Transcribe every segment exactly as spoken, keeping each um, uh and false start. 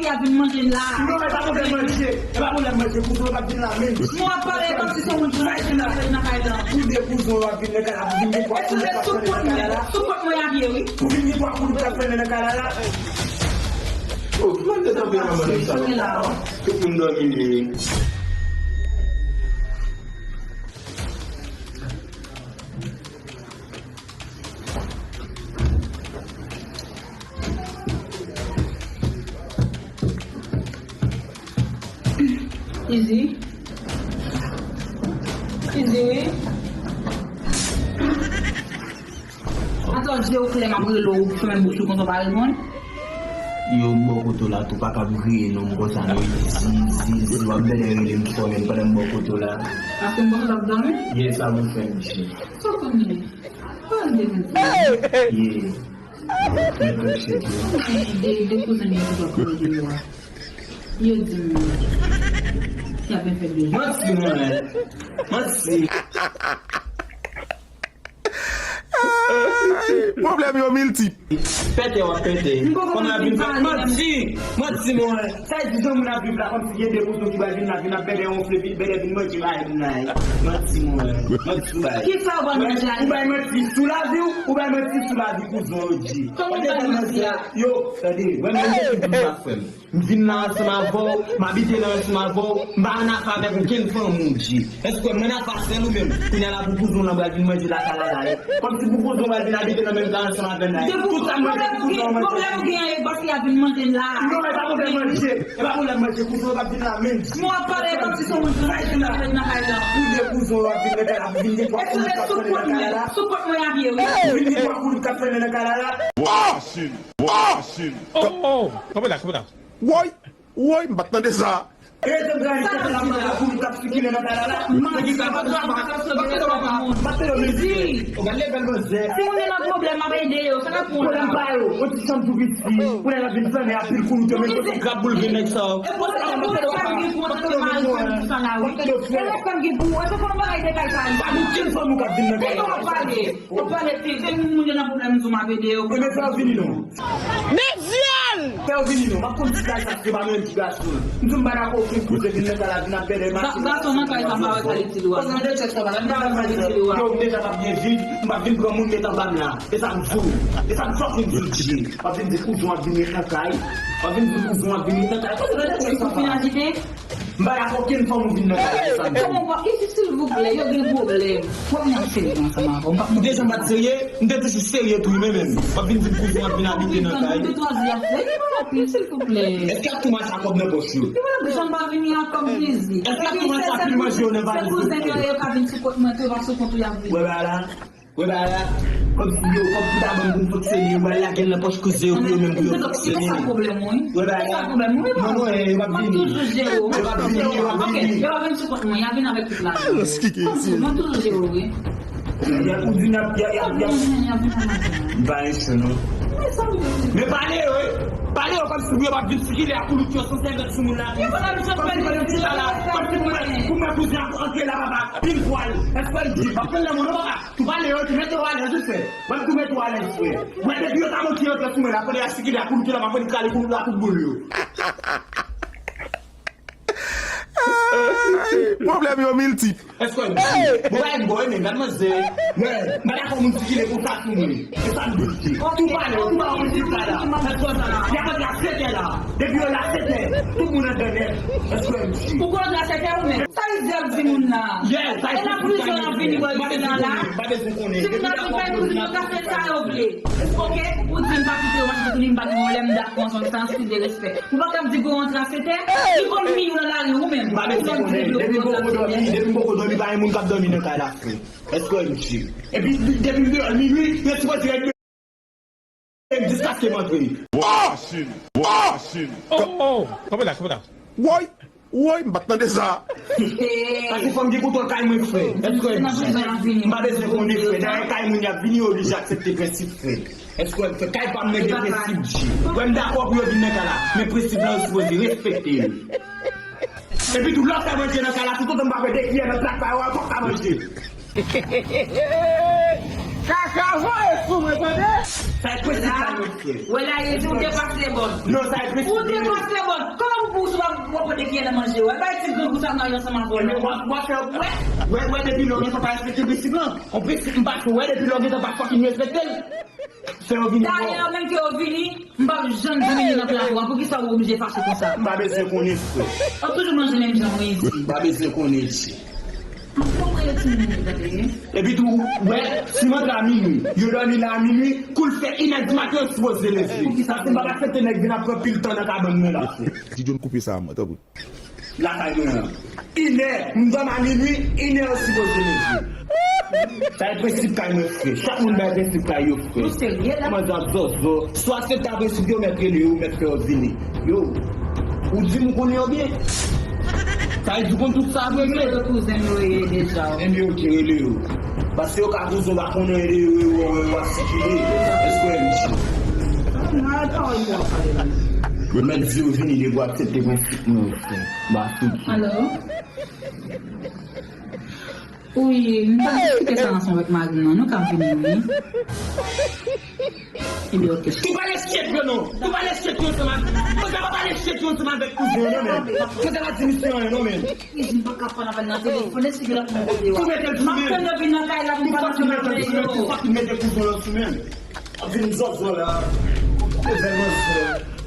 Y ap vin manje n la. Non, e pa pwoblèm manje. E pa pwoblèm manje. Kouzen w ap vin la menm. Nou ap pale kòmsi se yon moun ki nan kay la. Tou de kouzen w ap vin nan kay la pou vin gen pwa pou nou k ap fè nan kay la. Sou kont mwen y ap ye, wi. Pou vin gen pwa pou nou k ap fè nan kay la la. Oh, ki mande tanperaman nèg sa yo? Tout moun dòmi li. Izi. Izi, wi. Atò, je w klè, m ap rele w, ou fèmen bouch ou konsa w pa reponn. Yo, m bò kote w la tou, pa ka kriye non, m konsa non, izi, izi, izi, w ap bèlè rele m fò, menm pandan m bò kote w la. Paske m panse w ap dòmi? Ye, sa mwen fè, mesye. Sa w konn ye? Pale de mwen. Ye. Mwen fè chèk yo. De, de kouzen m yo ki pa pale de yo a. Yo di m, y ap vin fè de. Manti, mwen. Manti. Ay, pwoblèm yo miltip. Pète w ap pète. Kòm n ap vin fè manti. Manti, mwen. Sa e di jan moun ap viv la, kòmsi gen de kouzen ki pral vin la, vin ap bèlè wonfle, vin bèlè vin manje bagay moun la. Manti, mwen. Manti, bay. Kisa w pral manje a? Ou bay manti sou lavi w, ou bay manti sou lavi kouzen w, yo di. Kòman w bay manti a? Yo, tande, mwen menm, mwen menm, frè m. M vin la ansanm avè w, m abite la ansanm avè w, m pa ann afè avèk okenn fanmi w, Dji. Èske w wè m ann afè a sèl ou menm? Kounye a la pou kouzen w lan pral vin manje lakay la la, wi. Kòmsi pou kouzen w pral vin abite nan menm kay ansanm avè n la, wi. Tout sa m manje pou kouzen w manje. Pwoblèm ou gen, pwoblèm ou gen, e paske y ap vin manje n la. Non, e pa pwoblèm manje, e pa pwoblèm manje, kouzen w p ap vin la menm, Dji. Mwen ap pale kòmsi se yon moun ki nan kay la. Tou de kouzen w ap vin nan kay la, pou vin gen pwa pou nou k ap fè nan kay la. Sou kont mwen y ap ye, wi. Pou vin gen pwa pou nou k ap fè nan kay la la. Wouy! Wouy! Oh, oh, oh. Kanpe la, kanpe la. Woy! Woy, m pa t tande sa. E, te gade, te gade, la mwen la, pou li t ap sikile nan kay la, la. Mwen ki sa, pa travay, pa travay, pa travay, mezi. O, gade level manzè. Si moun nan pwoblèm, m ap ede yo, sa k ap pran la? Pwoblèm pa yo, yon ti chanm tou piti. Pou lè l ap vin flannen, ap pil koulout yo, men kote grab boul gen nèg sa yo. E pou sa, e pou sa m gen pou antre mari fanm sa la, wi. E lè fanm gen pou, e se pou yon bagay de kay sa, wi. Pa gen okenn fanm ou k ap vin nan kay la. Ou pale, ou pale pil. Se moun yo nan pwoblèm, m di w m ap ede yo. E men fè yo vini non. Mezyèl! Fè yo vini non. M ap konn ti kay sa, se pa mwen ki gason. M di m pa dakò okenn koze vin nan kay la, vin ap bèlè mache. Gason nan kay sa, m pa wè kalite lwa. Paske nan de chèch sa, m pa wè kalite lwa. Yo, m deja p ap gen vi, m p ap vin pran moun met anba m la. E sa m di w. E sa m fucking di w, Dji. W ap vin di kouzen w ap vin met nan kay. W ap vin di kouzen w ap vin met nan kay. Paske nan de chèch sa, m pa dakò okenn fanm ou vin nan kay la, e sa m di w. Kòman w pa, isit, silvouplè, yo gen pwoblèm. W ap vin ap serye ansanm avè w. M pa, m deja m pa t serye, m te toujou serye tou, men menm. W ap vin di m kouzen w ap vin abite nan kay. De twa jou y ap fè, li pa anpil, silvouplè. Èske y ap tou mache ak kòb nan pòch yo? Li pa anpil, jan m pa vini ak kòb mezi. Èske y ap tou mache ak pil manje yo nan valiz yo? Se kouzen yo, yo ka vin sou kont mwen tou, yo pa sou kont ou y ap vini. Wè bagay la. Wè bagay la. Kòmsi yo, kòb pou ta ban m pou m fonksyone, yo pral lage l nan pòch kouzen yo pou yo menm pou yo fonksyone. Se sa pwoblèm ou, wi. Wè bagay la. Se sa pwoblèm ou, wi. Non, non, eh, yo p ap vini. M ap toujou jere w. Yo p ap vini, yo p ap vini. Ok, yo p ap vin sou kont mwen, y ap vin avèk tout lajan yo. Kòmsi, mwen toujou jere w, wi. Y ap, ou di n ap, y ap, y ap, y ap. Y ap vin avèk lajan. M pa enchè, non. Men pale yo, wi. Pale yo kòmsi pou yo p ap vin sikile ak koulout yo san sèvèt sou moun la. Kòmsi pandan m chita la, kòmsi pou mwen, pou mwen kouzen ap antre la, papa, pil pwal. Èske l di, m ap pran nan moun, non, papa. Tou pale yo, tou mete w alèz, wi, frè. Mwen tou mete w alèz, frè. Mwen depi yo ta manke antre sou mwen la, pandan y ap sikile ak koulout yo la, m ap vin kale koulout la tout boul yo. Ay, pwoblèm yo miltip. Èske w wè m di? Bon, bagay m bò, men gad manzè. Wè, m pa dakò moun sikile konsa sou mwen. E sa m di w di. Tou pale yo, tou pale yo, tou pale yo. Èske w wè sa la? Y ap antre a sèt è la. Depi yo la sèt è, tout moun anndan nèt. Èske w wè m di? Ou konn antre a sèt è ou menm? Sa Rizyè ap di moun la? Yes, sa e la prizon y ap vini wè rizyè la la. M pa bezwen konnen. Si moun ap vin fè prizon, yo ka fè sa yo vle. Ok, ou di m pa kite yo mache pou li, m pa gen pwoblèm, m dakò ansanm sa, anspil de respè. Ou pa ka ap di pou yo antre a sèt è, ki konn mi yo nan lari ou menm. M pa bezwen konnen. Depi m poko dòmi, depi m poko dòmi, pa gen moun k ap dòmi nan kay la, frè. Èske w wè m di? Epi, depi m deyò minui, yo sipoze ret Jiskaske m antre. Wouy! Wouy! Oh, oh, kanpe la, kanpe la. Woy! Woy, m pa t tande sa. Paske fò m gen kontwòl kay mwen, frè. Èske w wè m di? M pa bezwen konnen, frè. Dayè kay moun y ap vini, yo oblije aksepte prensip, frè. Èske w wè m, frè? Kay pa m nan gen prensip, Dji. Wè m dakò pou yo vin nan kay la, men prensip la yo sipoze respekte l. Epi tou, lè w fè manje nan kay la, toutotan m pa wè de kiyè nan plat pa yo, w p ap ka manje. Kaka voye sou mwen, tande? Sa e prensip la, mesye. Wè la, Yezi, ou depas le bòn. Non, sa e prensip. Ou depas le bòn. Ou sou w ap pran de kiyè nan manje w. Bay ti grangou sa m al ansanm avè w la. Ebyen, w ap, w ap fè, wè, wè, wè, depi lè w gentan pa respekte prensip lan. On prensip m pa fè, wè, depi lè w gentan pa fucking respekte l. Fè yo vini ankò. Dayè, menm ke yo vini, m p ap janm di menm nan pla pou an. Poukisa ou oblije fache konsa? M pa bezwen konnen, frè. W ap toujou manje menm jan, wi. M pa bezwen konnen, G. Epi tou, wè, si m antre a minui, yo dòmi la a minui, kou l fè inè di maten, yo sipoze leve. Paske m p ap aksepte nèg vin ap pran pil tan nan kabann mwen la. Ti John, koupe sa a mwen, tanpri. Lakay mwen an. Inè, m dòmi a minui, inè, yo sipoze leve. Sa e prensip kay mwen, frè. Chak moun bay prensip kay yo, frè. Ou serye la? Kòman sa, zòzò? Si w aksepte a prensip yo, mèt rele yo, mèt fè yo vini. Yo, ou di m ou konnen yo byen. Sa vle di ou konn tout sa vre vre. Yo kouzen m yo ye deja. Enben, ok, rele yo. Paske yo ka kouzen w pa konnen de yo, yo, yo, yo ap sikile. Èske w wè, mesye? Yo mèt di yo vini, depi w aksepte prensip mwen, frè. Ba fouti. Alo? Wi, m ta diskite sa ansanm avèk mari m nan. Nou ka vini, wi. Ebyen, ok. Tou pale shit yo non. Tou pale shit yo ansanm avèk. Poze pa pale shit yo ansanm avèk kouzen an non, men. Poze pa di misye anyen non, men. Kouzen pa ka pale avè l nan telefòn, èske l ap pran kote w? Tou mete l sou men. M ap tann yo vin nan kay la pou m pale ansanm avèk yo. Tou fucking mete kouzen an sou men. Ap vin zòzò la. Evènman zò.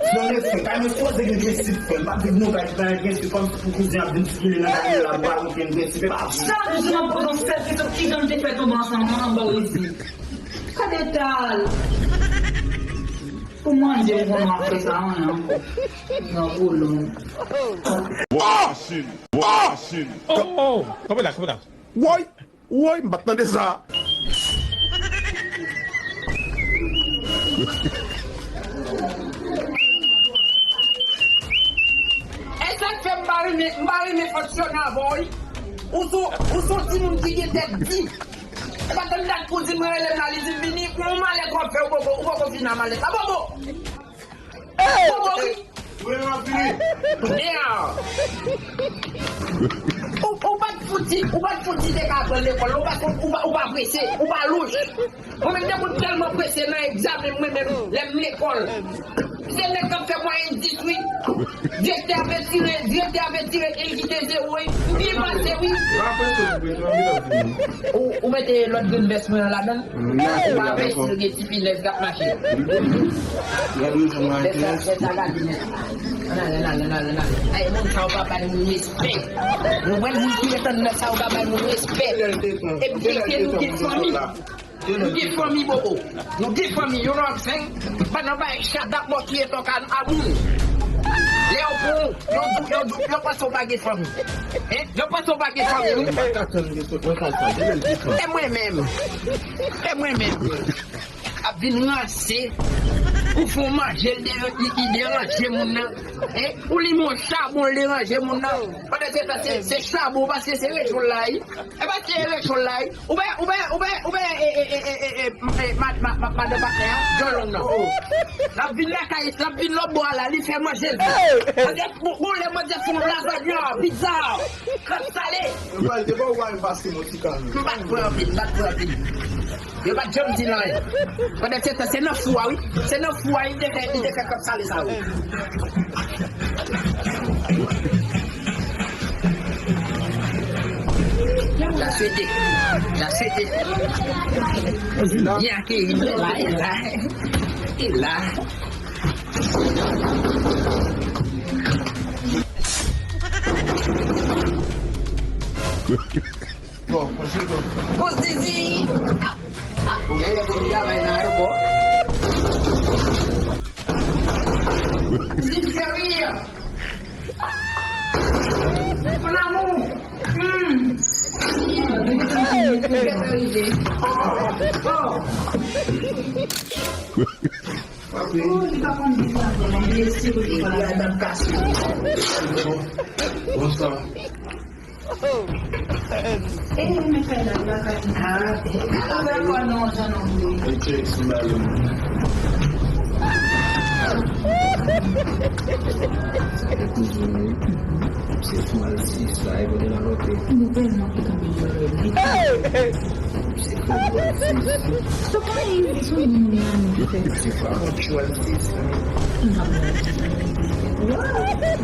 Nan lefe, kay mwen sipoze gen prensip, frè. M p ap viv nan kay ki pa gen prensip, kòmsi pou kouzen ap vin sikile nan kay mwen la, pou pa gen okenn prensip. E pa vre. Chak jou m ap poze yon sèl kesyon, kijan m te fè tonbe ansanm anba w isit? Gade eta l. Pou manje, m konnen w ap fè sa, anyen ankò. Nan kolon. Washing, washing. Oh, oh, kanpe la, kanpe la. Woy! Woy, m pa t tande sa. E sa k fè m pa renmen, m pa renmen fonksyone avè w, wi. Ou sou, ou sou timoun ki gen tèt di. E pa tann dat pou di m rele m la, li di m vini, yon malèt w ap fè, ou poko, ou poko fin a malèt la. Bobo! Bobo, wi. Wi, m ap vini. Mèd. Ou, ou pa t fouti, ou pa t fouti te ka pran lekòl, ou pa, ou pa, ou pa prese, ou pa louch. Mwen menm, depi m tèlman prese nan egzamen, mwen menm, lè m lekòl. Se nèg k ap fè mwayèn dis wi. Direktè a retire, direktè a retire e l kite zewo wi. M byen pase wi. Ou, ou mete lòt grenn vès mwen an ladan l? Ou pa vès yo gen ti finès k ap mache. Fè sa, fè sa gade nèt. Ann ale, ann ale, ann ale, ann ale. Ay, moun sa yo pa bay moun respè. Ou konprann moun ki ret anndan sa yo pa bay moun respè. Epi se nou ki fanmi. Nou gen fanmi bobo. Nou gen fanmi, you know what I'm saying? Pandan bay chada mòtriye tòk a, a moun. Lè yo pran w, yo di, yo di, yo panse w pa gen fanmi. Hein? Yo panse w pa gen fanmi, wi. M pa ka tann de sot nan kay sa, de lè l desann. E mwen menm. E mwen menm. Ap vin ranse. Ou fè w manje, l de-, li, li deranje moun nan. Hein? Ou limen yon chabon, l deranje moun nan. Pandan se tan, se, se chabon, paske se rejyon l la, wi. E pa se rejyon l la, wi. Ou wè, ou wè, ou wè, ou wè, e, e, e, e, e, e, ma, ma, ma, madan patnè a, djòl long nan. L ap vin lakay, l ap vin lòtbò a la, li fè manje l. Manzè, bon, bon, lè manzè fè yon lazanya, pizza, krab sale. Yo pral te ba w wine pase mwen ti kanmi. M pa t pran anpil, m pa t pran anpil. Yo pa t janm di l anyen. Pandan se tan, se nan fou a, wi. Se nan fou a, li te fè, li te fè krab sale sa, wi. La sete. La sete. Byen akeyi, e la, e la. E la. Bon, bonjou. Bon, Zizi. Ou genlè konn travay nan ayewopò? Zizi, sérieux. Mon amour. Hmm. Oh. Oh, li pa konn di sa, li pa konn di sa. Bonsoir. E, men fè la, la ka di. Ah, dakò, non, jan non vle. E tchèk sou balon. Se kouzin li. Se sou al sis la, e kote la lote. Nou tèlman ki tonbe jere li. Se fo bò sis. Sa pa yon, se yon moun li an fè. Se pa yon chwa sis. M pa konn. Wow!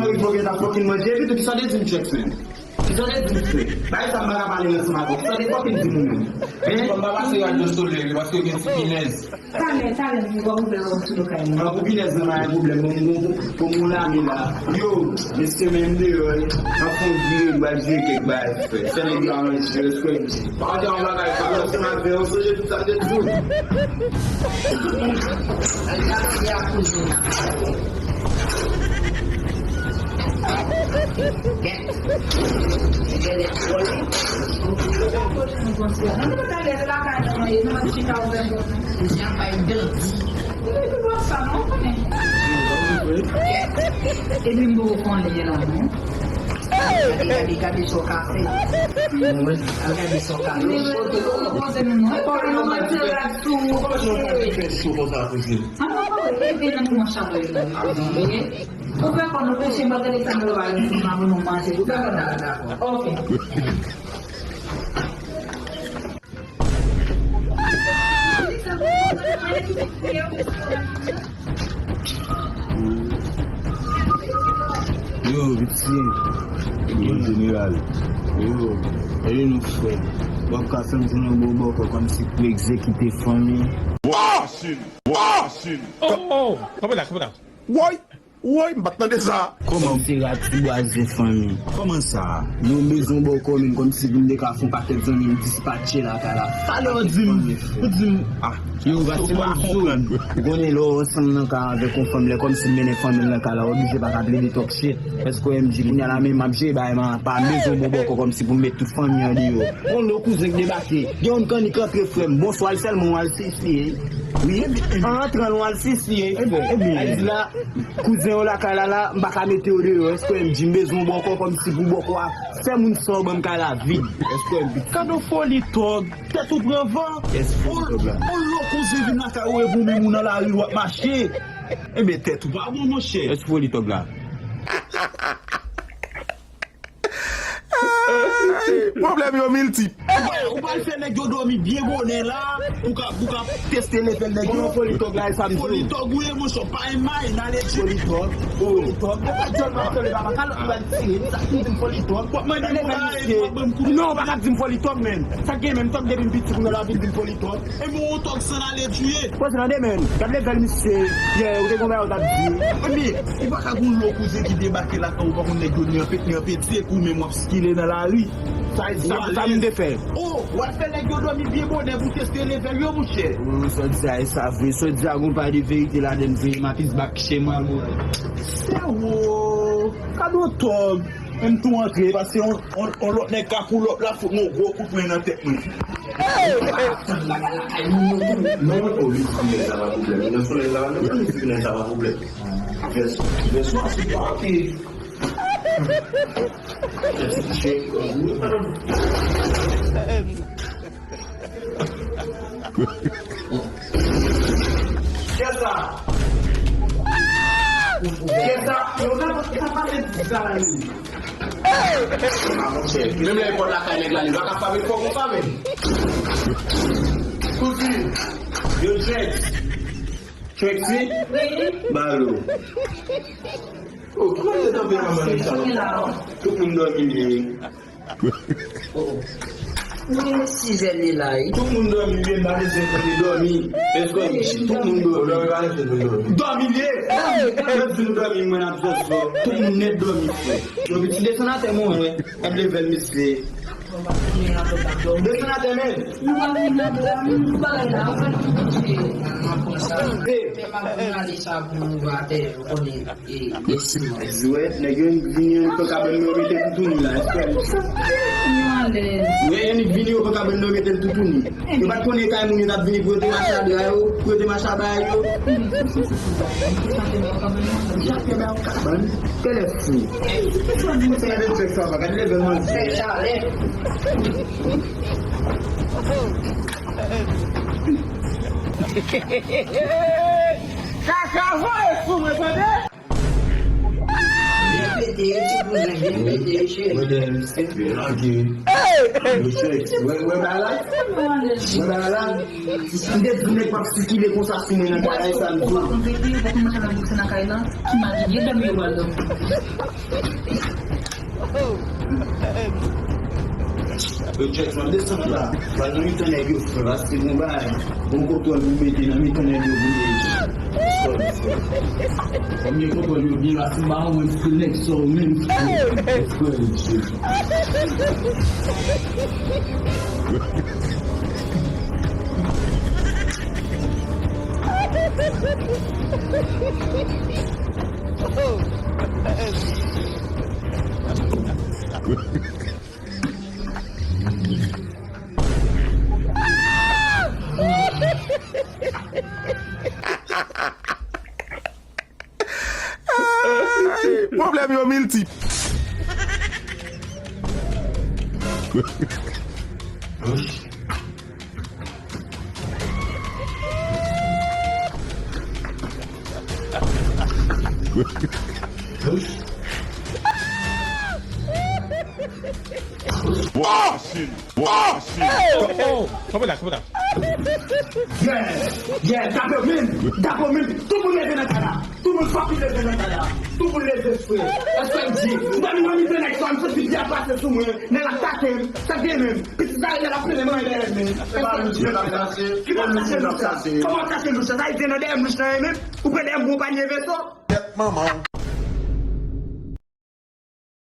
yon ritmo gen ta fucking manje. Epi tou, kisa w te di m, Jackson? Kisa w te di m, frè? Bagay sa m pa ka pale ansanm avè w. Kisa w te fucking di m ou menm? Hein? Fò m pa pase radyo solèy li, paske gen ti pinèz. Talè, talè, m gen yon pwoblèm sou do kay mwen. An, pou pinèz nan pa gen pwoblèm, bon, bon, bon, bon, moun lame la. Yo, mesye, men m deyò, wi. M ap fè yon vire, m pral jere kèk bagay, frè. Fè nèg yo aranje, frè. Pandan yon bagay, pa ansanm avè w, sonje tout sa m te di w. Al gade a kouzin. Gèt. Gèt lèt vòlè. Kote nou konn se? Nan nou pa ta gade lakay nou an ye, nou mèt chita ouvè bò nou. Jan bay dandi. Ou gen tout dwa sa, non, ou konnen. Epi m poko konnen la, non. Gade, gade, gade sa w ka fè. Al gade sa w ka fè. Poze nou, non. Poze nou, non. Poze nou, non. Poze nou, non. An, non, non, e, e, nan moman chalè yo la, wi. Ou fè kò nou peche, m pa tande sa nou va di, nou pa nou manje. Ou fè kò nou. Dakò. Ok. Yo, piti. Yo, jeneral. Yo, ede nou, frè. W ap ka fè m jwenn yon bon bòkò kòmsi pou egzekite fanmi. Washing! Washing! Oh, oh, oh. Kanpe la, kanpe la. Woy! Woy, m pa t tande sa. Kòman? Se Ratibwa ze fanmi. Kòman sa? Nou bezwen bòkò menm kòmsi pou n te ka fè yon pakèt zanmi m dispatche lakay la. Talè w di m, ou di m, ah, yo, Ratibwa, ou konnen lè w ansanm nan kay avèk yon fanm, lè kòmsi l mennen fanmi l nan kay la, w oblije pa ka plede talk shit. Èske w M J kounye a la menm m ap jere bagay m an, pa bezwen bon bòkò kòmsi pou m met tout fanmi an deyò. Yon lòt kouzen k debake, gen yon kannik antre frè m, bonswa l sèlman w al sisi. Wi, an rantran l w al sisi. Ebyen, ebyen. Sa di la, kouzen yo lakay la la, m pa ka mete yo deyò. Èske w M J m bezwen w bòkò kòmsi pou bòkò a fè moun sa w ban m kay la vid. Èske w M J. Gad yon foli tòg, tèt ou pran van. Èske foli tòg la. On lòt kouzen vin lakay ou epi ou menm ou nan lari w ap mache. Ebyen tèt ou pa bon monchè. Èske foli tòg la. Ay, pwoblèm yo miltip. Ou pral, ou pral fè nèg yo dòmi byen bonè la, pou ka, pou ka teste level nèg yo. Foli tòg la, e sa m di w. Foli tòg ou ye, monchè, w pa yon may, n ale tchou. Foli tòg. Foli tòg. Ou pa jwenn m ap tande papa, kalòt ou pral tire, sa ki di m foli tòg. W ap mande m pou la, e w ap ban m kou. Non, ou pa ka di m foli tòg, menn. Sa k gen menm, tòg depi m piti, kounye a la vin di m foli tòg. E bon, yon tòg san ale tchou ye. Poze tande, menn. Gad level misye. Yeah, ou te konn bagay ou t ap di. Ebyen, ou pa ka gon lòt kouzen ki debake lakay ou, pa konn nèg yo ni anpeti, ni anpeti, epi ou menm w ap sikile nan lari. Sa, sa, sa m te fè. Oh, w al fè nèg yo dòmi byen bonè pou teste level yo, monchè. Wi, wi, sa w di a, e sa vre. Sa w di a, gon pa de verite ladann, vre. M ap is bak che mango. Sèwo, gad yon tòg. Menm tou antre, paske on, on, on lòt nèg ka pull up la, fout mwen yon gwo kout pwen nan tèt mwen. Tann bagay lakay moun yo tou. Non, o, li di nèg sa pa pwoblèm. Li nan solèy la, li di nèg sa pa pwoblèm. Vès, vès swa, se pa oke. Ti check, Kèsa! Kèsa! Yo, sa, sa pase ti sa la, li. Menm lè e pòt lakay nèg la, li pa ka frape fò konsa, menm. Kouti, yo, Drex. Trexy? Balo. Oh, kòman yo tanpe manman nèg sa? Tout moun dòmi byen. Wi, sizè li la, wi. Tout moun dòmi byen, m pa bezwen konnen dòmi. Èske tout moun dòmi? Dòmi byen. Yo di nou dòmi, mwen ap zòzò. Tout moun nèt dòmi, frè. Yo, piti desann atè mwen, wè. Gad level misye. Desann atè, men. Nou pa vin nan dòmi, nou pa la, nou pa vin kouche. Fè pa pou n ale sa pou nou atè, ou konnen. Di wè, nèg yo vini an nan kabann mwen, yo mete toutouni la, èske. Wè, yo vini yo nan kabann mwen, yo mete toutouni. Yo pa t konnen kay moun yo t ap vini pou yo te mache a dra yo, pou yo te mache a bagay yo. Kèlè fou. Gade respè sa, gade level manzè. Respè chalè. Kaka voye sou mwen, tande? Byen pete, ti kouzen, byen pete, cheri. Modèl, se byen lage. Yo, cheri, wè, wè, bagay la. Wè, bagay la. M te di nèg p ap sikile konsa sou mwen nan bagay sa, m di. Ou pa konn pete, ou pa konn machann ap boukse nan kay lan, ki mal gen dèm yo pral dòmi. Yo, Jackson, desann la. Pral nan mitan nèg yo, frè, pase bon bagay. Bon kontwòl pou mete nan mitan nèg yo, pou mete. Kòm yo kontwòl yo byen, pase ba ou, mwen, ti nèg sa, ou menm, frè. Ay, pwoblèm yo miltip. Wow! Wow! Oh! Kanpe la, kanpe la. Yeah! Yeah! Tape yo menm! Tape yo menm! Tout moun leve nan kay la! Tout moun fucking leve nan kay la! Tout moun leve, frè! Èske m di? M pa vin nan mitan nèg sa, m santi byen pase sou mwen, nèg la atake m, sa k gen menm? Pitit sa, nèg la plen mwen dèyè m. Ki pa chache louch sa? Kòman chache louch sa? Sa, li te nan dèyè m louch la menm? Ou pran dèyè m, ou pa leve so? Tèt manman w.